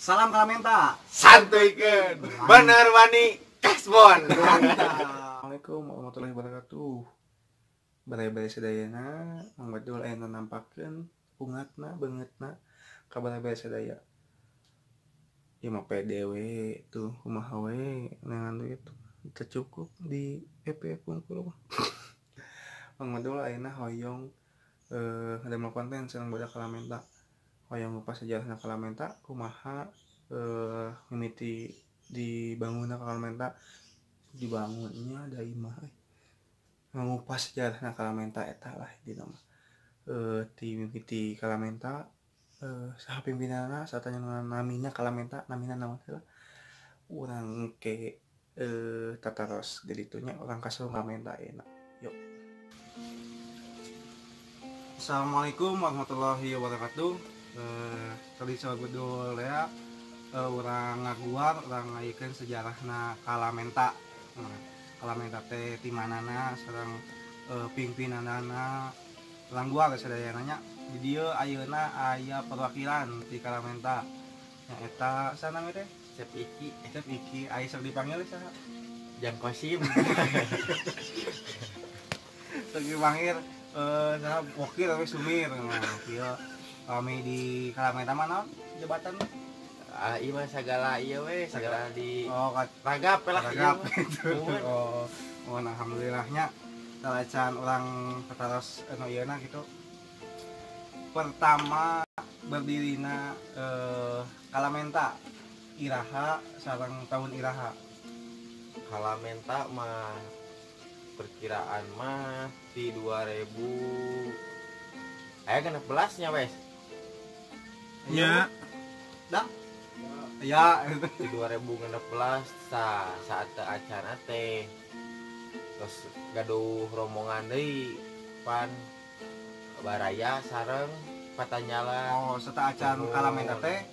Salam Kalamenta. Santuikeun. Bener wani kasbon. Assalamualaikum warahmatullahi wabarakatuh. Baraya-baraya sadayana, Mang Bedul aya nampakeun ungatna beungeutna ka baraya-baraya sadaya. Ieu mah pede we tuh kumaha we neangan duit teu cukup di EP kungkul mah. Mang Bedul ayeuna hoyong ngadamel konten sareng budak Kalamenta. Hoyong ngupas sejarahna Kalamenta kumaha mimiti dibangunna Kalamenta, dibangunnya da imah ngupas sejarahna Kalamenta eta lah dina mah. Ti mimiti Kalamenta, saha pimpinanna, satanya namina Kalamenta, namina naon heula. Urang ke tataros di ditu nya urang kasur Kalamenta ayeuna. Yuk. Assalamualaikum warahmatullahi wabarakatuh. Tadi sahabat Bedul ya, urang ngaguar, urang ngayekeun sejarahna Kalamenta. Kalamenta teh ti manana sareng pimpinanana urang guar sadayana nya. Di dieu ayeuna aya perwakilan ti Kalamenta. Nyaeta saha nami teh? Cep Iki. Cep Iki, aya sok dipanggil saha? Jang Kosim. Sok dipanggil saha Wokir atau Sumir. Nah, kieu kami di Kalamenta mah naon jabatan? Ah, ieu mah sagala ieu we, sagala di oh, ragap lah ragap gitu. Oh, oh alhamdulillahnya talacan urang tataros anu ieuna gitu. Pertama berdirina Kalamenta iraha sareng tahun iraha. Kalamenta mah perkiraan mah di 2000 aya 16 nya wes. Ya. Dah. Ya, di 2016 saat acara teh terus gaduh rombongan deui pan baraya sareng Patanjala. Oh, serta acan Kalamenta teh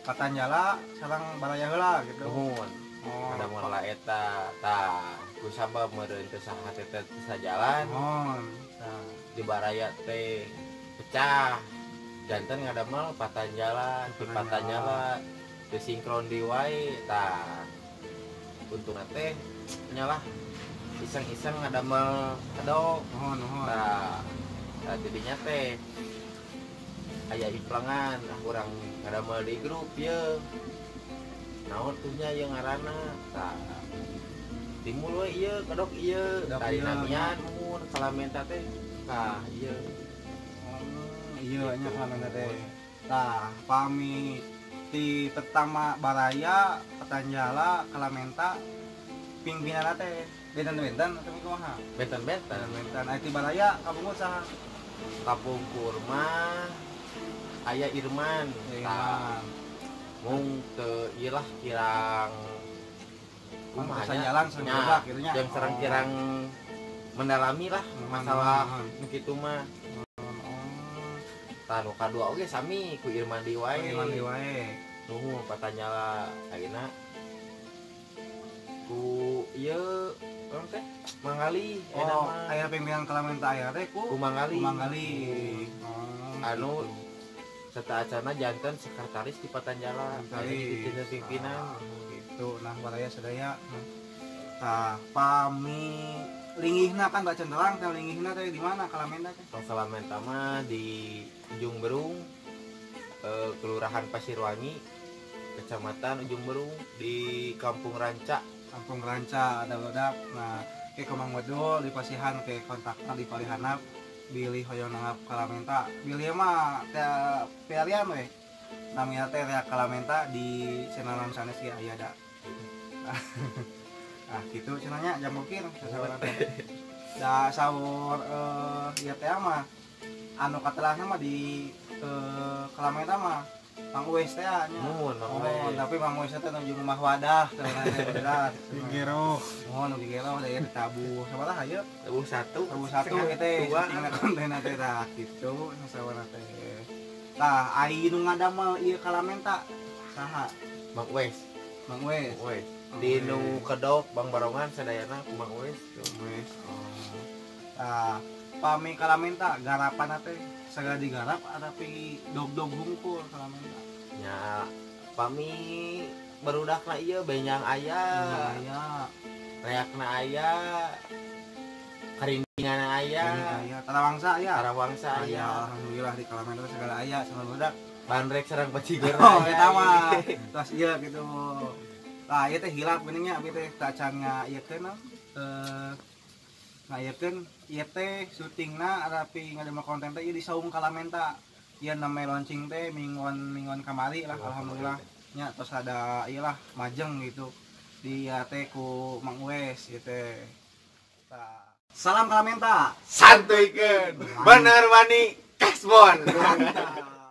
Patanjala sareng baraya heula gitu. Nuhun. Oh, ada mola eta tah ku sabab meureun teu saha teh teu sajalan. Nuhun. Tah di baraya teh pecah. Janten ngadamel Patanjala, di Patanjala teu sinkron di wae tah. Untungna teh nyalah iseng-iseng ngadamel kedok. Nuhun, nuhun. Tah, tah jadinya teh aya iplengan urang ngadamel di grup ye. Naon tuh nya ieu ngaranna tah. Timbul we ieu kedok ieu Kedok tadi ieu. Namian mun Kalamenta teh tah ieu. Iya nya Kalamenta teh. Tah, pami ti pertama baraya Patanjala Kalamenta pimpinanna teh benten-benten atau kumaha? Benten-benten. Benten-benten. Aya ti baraya kapungkur saha? Kapungkur mah aya Irman. Irman. Mung teu ieu lah kirang kumaha nya? Jalan sareng budak kitu nya. Yang sareng kirang mendalami lah masalah nu kitu mah. Tah nu kadua oge sami ku Irman deui wae. Irman deui wae. Nuhun Patanjala ayeuna ku ieu naon teh Manggali eta mah. Aya pimpinan Kalamenta aya teh ku Manggali. Manggali. Oh, anu serta acana janten sekretaris di Patanjala. Sekretaris. Jadi pimpinan gitu. Nah, baraya sadaya. Tah, pami linggihna kan baca terang teh linggihna teh di mana Kalamenta teh? Kalamenta mah di Ujung Berung, Kelurahan Pasirwangi, Kecamatan Ujung Berung, di Kampung Ranca. Kampung Ranca ada badak. Nah, ke Komang Bedul di pasihan ke kontakna di palihanap bilih hoyong nanggap Kalamenta. Bilih mah teh piarian we. Namina teh Rea Kalamenta di channel sanes ge aya da. Ah gitu cenanya jam bukir sasaurna teh. Da saur ieu teh mah anu katelahna mah di Kalamenta mah Mang Uwes teh nya. Nuhun Mang Uwes. Tapi Mang Uwes teh nuju rumah wadah teh wadah. Di Gero. Nuhun di Gero da ieu ditabuh. Sabaraha ieu? Tabuh satu. Tabuh satu ieu teh syutingna kontenna teh tah kitu sasaurna teh. Tah ai nu ngadamel ieu Kalamenta saha? Mang Uwes. Mang Uwes. Mang Uwes. Di nu kedok Bang Barongan sadayana ku Mang Uwes. Mang Uwes. Oh. Tah pami Kalamenta garapan teh sagala digarap atapi dog-dog hungkul Kalamenta. Nya Pami barudakna ieu benjang aya. Aya. Reakna aya. Karindingan aya. Aya, Tarawangsa aya. Tarawangsa aya. Alhamdulillah di Kalamenta segala aya sama budak. Bandrek sareng bajigor. Oh, eta mah. Tos ieu gitu. Lah, ieu teh hilap geuning nya abi teh tacan ngaieukeun ngaieukeun ieu teh syutingna rapi ngadamel konten teh ieu di Saung Kalamenta. Ieu namanya launching teh mingguan kamari lah, alhamdulillah. Nya tos ada ieu lah majeng gitu. Di ieu teh ku Mang Uwes ieu teh. Tah. Salam Kalamenta. Santuikeun. Bener wani kasbon. Mantap.